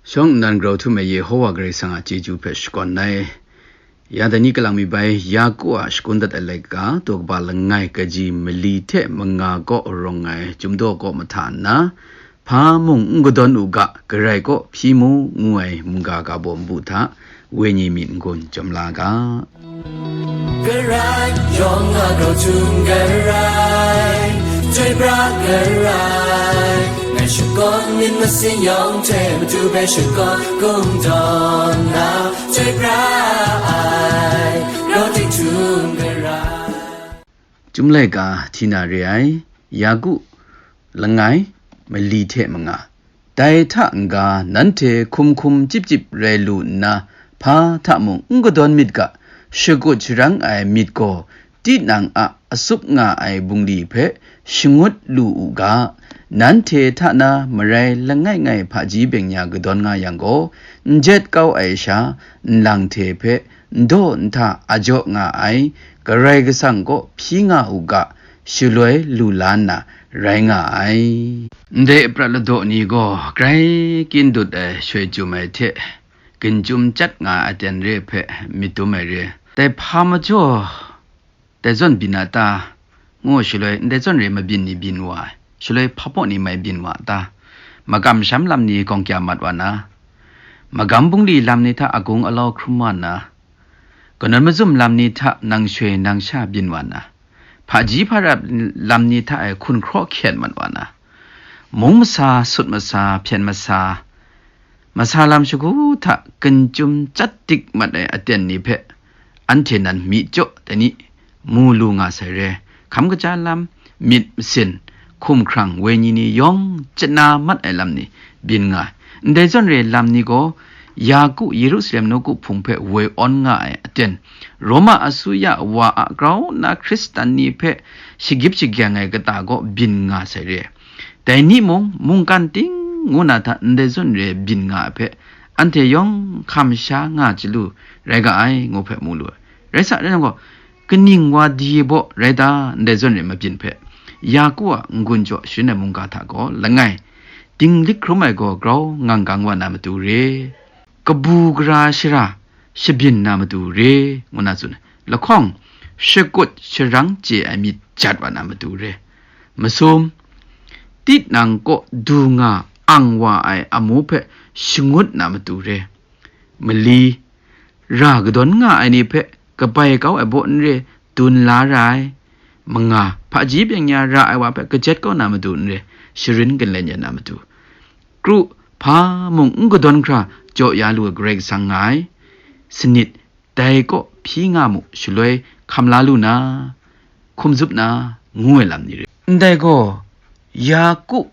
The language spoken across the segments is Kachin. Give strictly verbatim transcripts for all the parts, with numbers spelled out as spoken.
Shawng nnan grau htum ai Yehowa Karai Kasang a chyeju hpe shakawn ai. Ya dai ni kalang mi bai, Yaku a shakun dat ai laika, daw kaba langai, kaji mali hte manga kaw rawng ai chyum daw kaw mahta nna, hpa mung n kadawn u ga, Karai kaw hpyi mu, ngu ai mungga ga baw npu hta, wenyi myit n-gun chyawm la ga. Karai, yawng a grau htum Karai, chyoi pra Karai, ngai shakawn myit masin yawng hte matu hpe shakawn kungdawn na, chyoi pra ai, grau ting htum Karai. Chyum laika hti na re ai, Yaku langai, mali hte manga. Dai hta n-ga nanhte hkum hkum chyip chyip rai lu nna, hpa hta mung n kadawn myit ga, shakut sharang ai myit gaw, tinang a atsup nga ai bungli hpe shangut lu u ga, nanhte hta na marai langai ngai hpaji byeng ya kadawn nga yang gaw, n jet kau ai sha, nlang hte hpe n daw n hta a jaw nga ai, Karai Kasang kaw hpyi nga u ga, shaloi lu la nna rai nga ai. Ndai prat ladaw ni gaw grai kyin dut ai shaloi chyum ai hte, gun chyum chyat nga ai aten re hpe myit dum ai re. Dai hpa majaw, dai zawn byin a ta? Ngu shaloi, ndai zawn re mabyin ni byin wa ai, shaloi hpa baw ni mai byin wa a ta? Magam sham lam ni gawng kya mat wa na, magam bungli lam ni hta agung alau hkrum wa na, kanawn mazum lam ni hta nang shoi nang sha byin wa na, hpaji hparap lam ni hta e hkun hkraw hkyen mat wa na, mung masa, sut masa, hpyen masa, masa lam shagu hta gun chyum chyat dik mat ai aten ni hpe anhte nan myi jaw dai ni, mu lu nga sai re. Hkam kaja lam, myit masin, hkumhkrang, wenyi ni yawng chana mat ai lam ni byin nga ai. Ndai zawn re lam ni gaw, Yaku Yerusalem nawku hpung hpe woi awn nga ai aten, Roma asuya wa a grau nna Hkristan ni hpe shagyip shagyang ai kata gaw byin nga sai re. Dai ni mung, mungkan ting ngu na hta ndai zawn re byin nga ai hpe, anhte yawng hkam sha nga chyalu rai ga ai, ngu hpe mu lu ai. Rai sa, rai yang gaw, kaning wa di baw rai ta, ndai zawn re mabyin hpe? Yaku a n-gun jaw sharin ai mungga hta gaw langai, dinglik hkrum ai gaw grau ngang gang wa na matu re, kabu gara shara shabyin na matu re, ngu na tsun ai. Lahkawng, shakut sharang chye ai myit jat wa na matu re. Masum, tinang kaw du nga ang wa ai amu hpe shangut na matu re. Mali, ra kadawn nga ai ni hpe kabai kau ai baw n re, dun la ra ai. Manga, hpaji byeng ya ra ai wa hpe kajet kau na matu n re, sharin kanlen ya na matu. Kru, hpa mung n kadawn hkra jaw ya lu ai Karai Kasang nga ai. Sanit, dai kaw hpyi nga mu, shaloi hkam la lu na, hkum zup na, ngu ai lam ni re. Ndai gaw, Yaku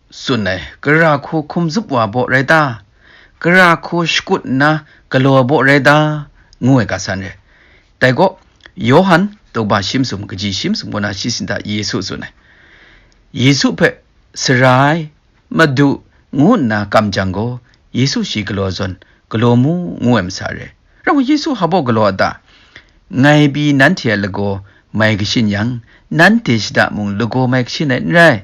tsun ai, gara hku hkum zup wa baw rai ta? Gara hku shakut nna galaw baw rai ta? Ngu ai ga san re. Dai gaw, Yawhan, daw ba shi masum, kaji shi masum kaw na shi sinda Yesu tsun ai. Yesu hpe sara ai, Madu, ngu nna kam jang gaw, Yesu shi galaw zawn, galaw mu, ngu ai masa re. Rau Yesu hpa baw galaw a ta? Ngai pyi nanhte a lagaw mai kashin yang, nanhte shada mung lagaw mai kashin ai n rai.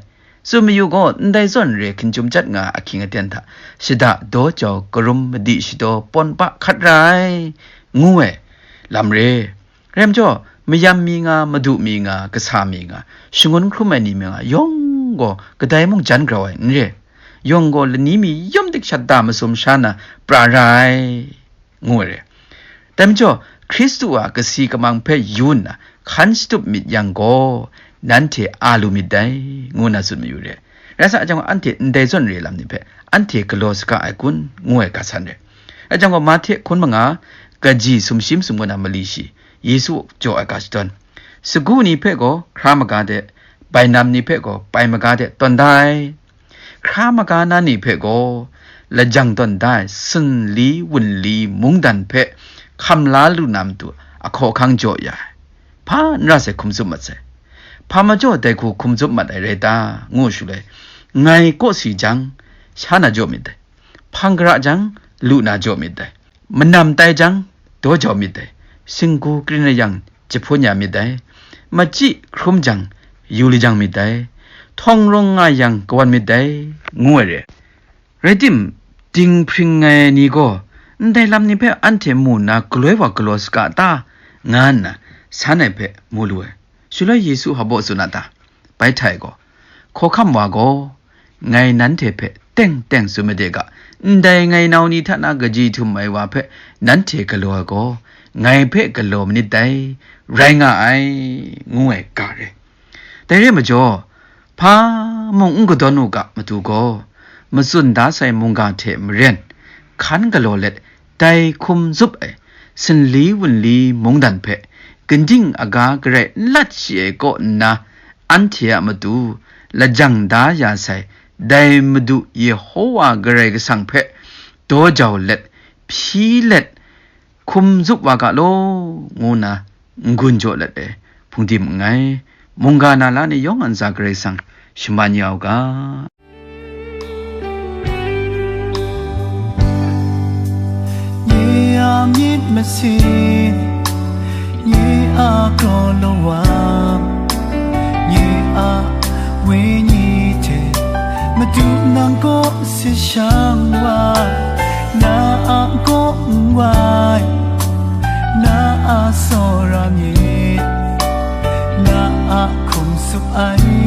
Tsun mayu gaw, ndai zawn re hkum chyum chyat nga ahkying aten hta, shada daw jau karum madi shadaw pawn pa hkat ra ai, ngu ai lam re. Rai majaw, mayam mi nga, madu mi nga, kasa mi nga, shangun hkrum ai ni mi nga, yawng gaw kadai mung jan grau ai n re. Yawng gaw lani mi yawm dik shada masum sha na pra ra ai, ngu ai re. Dai majaw, Hkristu a kasi kamang hpe yu nna hkan shatup myit yang gaw, nanhte a lu myit dai, ngu na tsun mayu re. Rai sa, chyang gaw, anhte ndai zawn re lam ni hpe anhte galaw saga ai kun, ngu ai ga san re. Rai chyang gaw, Mahte hkun manga, kaji sumshi masum kaw na mali shi, Yesu jaw ai ga shadawn. Sagu ni hpe gaw hkra maga de, bainam ni hpe gaw bai maga de tawn da ai. Hkra maga na ni hpe gaw lajang tawn da ai, sunli wunli mungdan hpe hkam la lu na matu ahkaw ahkang jaw ya ai. Hpa n ra sai hkum tsup mat sai. Hpa majaw dai hku hkum tsup mat ai rai ta, ngu shaloi, ngai kawsi jang, sha na jaw myit dai. Hpang gara jang, lu na jaw myit dai. Manam tai jang, daw jau myit dai. Singgu krin rai yang, jahpun ya myit dai. Machyi hkrum jang, yu lajang myit dai. Htawng rawng nga yang, kawan myit dai, ngu ai re. Rai tim, dinghpring ai ni gaw ndai lam ni hpe anhte mu nna galoi wa galaw saga ta? Nga nna san ai hpe mu lu ai. Shaloi Yesu hpa baw tsun a ta? Bai hta e gaw, Hkawhkam wa gaw, ngai nanhte hpe teng teng tsun made ga, ndai ngai nau ni hta na kaji htum ai wa hpe nanhte galaw ai gaw, ngai hpe galaw manit dai, rai nga ai, ngu ai ga re. Dai re ai majaw, hpa mung n kadawn u ga matu gaw, matsun da sai mungga hte maren, hkan galaw let, dai hkum zup ai, sanli wunli mungdan hpe, ginding aga garai n lat shi ai kaw nna, anhte a matu lajang da ya sai, dai Madu Yehowa Karai Kasang hpe daw jau let, hpyi let, hkum zup wa ga law, ngu nna n-gun jaw let ai hpungdim nngai. Mungga na la ni yawng a ntsa Karai Kasang shaman ya u ga. Nye a myit masin, nye a kraw lawa, nye a wenyi hte, Madu nang kaw si shang wa, na a kaw n wai, na a tsawra myit, na a hkum sup ai.